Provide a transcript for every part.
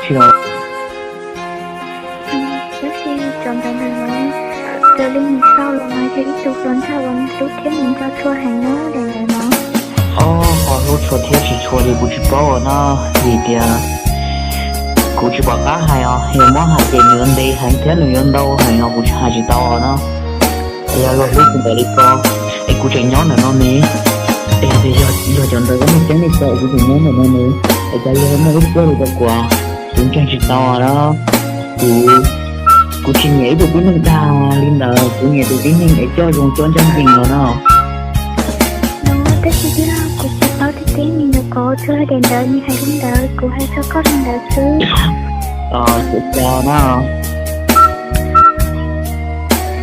Tab sis cov ntawd na, raws li nws sau los mas yog ib tug hluas nraug uas hlub thiab nws nco txhua heev na daim ntawd no. Ob, qhov hlub txhua thiab tsis txhua li kuv tsis paub na, vim tias kuv tsis pom qab hais os, yog muab hais ces nws yuav ntev heev thiab nws yuav ntau heev os, kuv hais tsis tau na. Es yog luag hlub kuv ntawm li ko, es kuv tseem nyob ntawm no ne, es yog tias yog cov ntawd muaj tseeb li ko es kuv tseem nyob ntawm no ne, es cas luag muaj lub cuab li rau kuv, kuv ntseeg tsis tau na. Kuv, kuv tsis nyiam ib tug tib neeg dag li ntawd, kuv nyiam tus tib neeg es coj zoo coj ncaj ncees no na. No, tab sis tij laug, kuv tsis paub tiag tiag, nws nyuam qhuav txog daim ntawd nws hais li ntawd, kuv hais rau koj li ntawd xwb. Tsis tau na.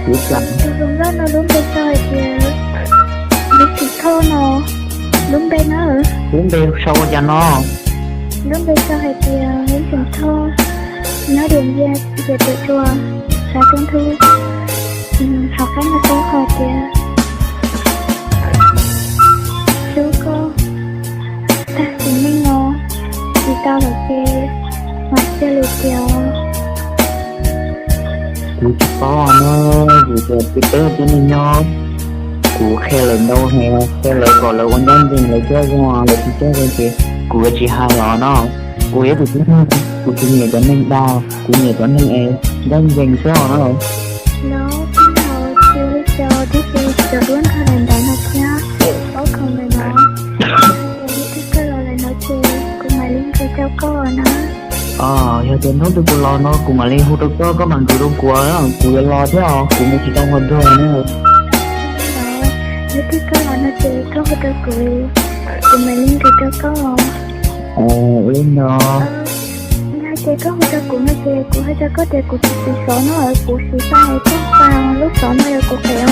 Tus hluas nkauj no lub npe sau hais tias Lub Tseem Thoj no, lub npe na. Lub npe sau ua cas no? Lub npe sau hais tias Lub Tseem Thoj, nyob Diam Npiaj, tias tawm tuaj xav tuaj nthub. Hauv qab no sau hais tias, hlub koj tag sim neej no, tsis tau lawm ces mam cia lwm tiam. Kuv tsis paub na, vim tias peb tib neeg nyob, kuv qhia lawv ntau heev, qhia lawv kom lawv ua ncaj ncees, lawv coj zoo, lawv tsis coj zoo ces kuv yuav tsis hais os no. Kuv yog tus tib neeg, kuv tsis nyiam cov neeg dag, kuv nyiam cov neeg es ncaj ncees xwb os na. Los tij laug, tsis ua li cas, tiam sis cov duab nrog daim ntawd no thiab, ob qho ntawd no, yog tias hnub twg koj los lawm no ces kuv mam li nkag rau koj na. Yog tias hnub twg kuv los no kuv mam li hu rau koj, koj mam nkag rau kuv, kuv yuav los thiab os, kuv mus tsis tau qhov twg na. Hnub twg koj los no ces koj hu rau kuv, kuv mam li nkag rau koj. Ua li no. Yog ces koj hu rau kuv no ces kuv hais rau koj tias kuv tus xov no kuv siv fais, koj fais lub xov no yog kuv qhia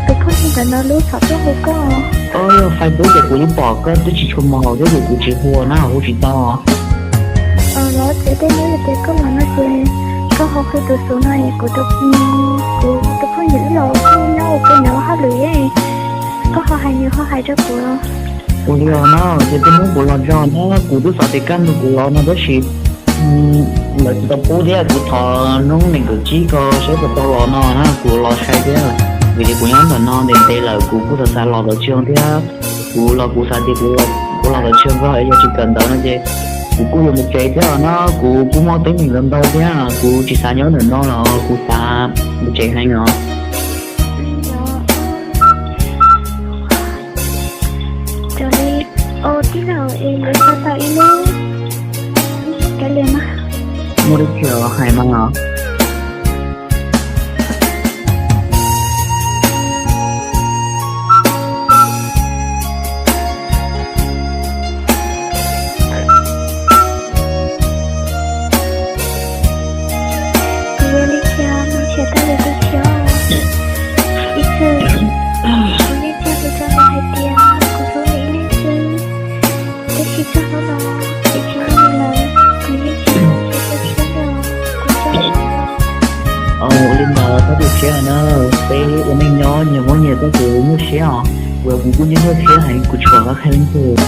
tus phooj ywg ntawm no lub xov tuaj hu koj. Yog Facebook ces kuv yeej pom koj twb tsis tshua mus hauv thiab ces kuv tsis hu na, hu tsis tau. Los txiav tej hnub yog tias koj los no ces koj ho hu tus xov no es kuv tus, kuv tus phooj ywg los kuj nyob ua ke nws ua hauj lwm, koj ho hais nws ho hais rau kuv. Ua li os na, ces tej hnub kuv los tso na, kuv twb xav tias kaj ntug kuv los no tab sis lawv tsis tau pub thiab, kuv thov hnub nees nkaum tsib ko saib puas tau los no na, kuv los sai thiab. Vim tias kuv nyob ntawm no ntev ntev lawm kuv kuj xav xav los tom Tsheej thiab. Kuv los kuv xav tias kuv los tom Tsheej ko es yog tsis kawm ntawv no ces kuv kuj yuav mus tsev thiab os na, kuv kuj muaj teeb meem ntau ntau thiab, kuv tsis xav nyob ntawm no los kuv xav mus tsev heev os. Raws li, tij laug es yuav tau ib lub, ib lub kav liam mas. Muaj dab tsi los hais mas os. Kuv yuav li cas mas tsis tau yuav tus tshiab. Ib txwm kuv yeej cog lus rau nws hais tias kuv hlub nws ib leeg xwb, tab sis txog hnub no ces tsis muaj nws lawm, kuv yeej tsis muaj tus tshiab lawm, kuv tso. Ua li ntawd tab sis siab na, peb ua neej nyob nyias muaj nyias txoj kev nyuaj siab os. Kuv kuj nyuaj nyuaj siab heev, kuv tsis pom qab qhia leej twg.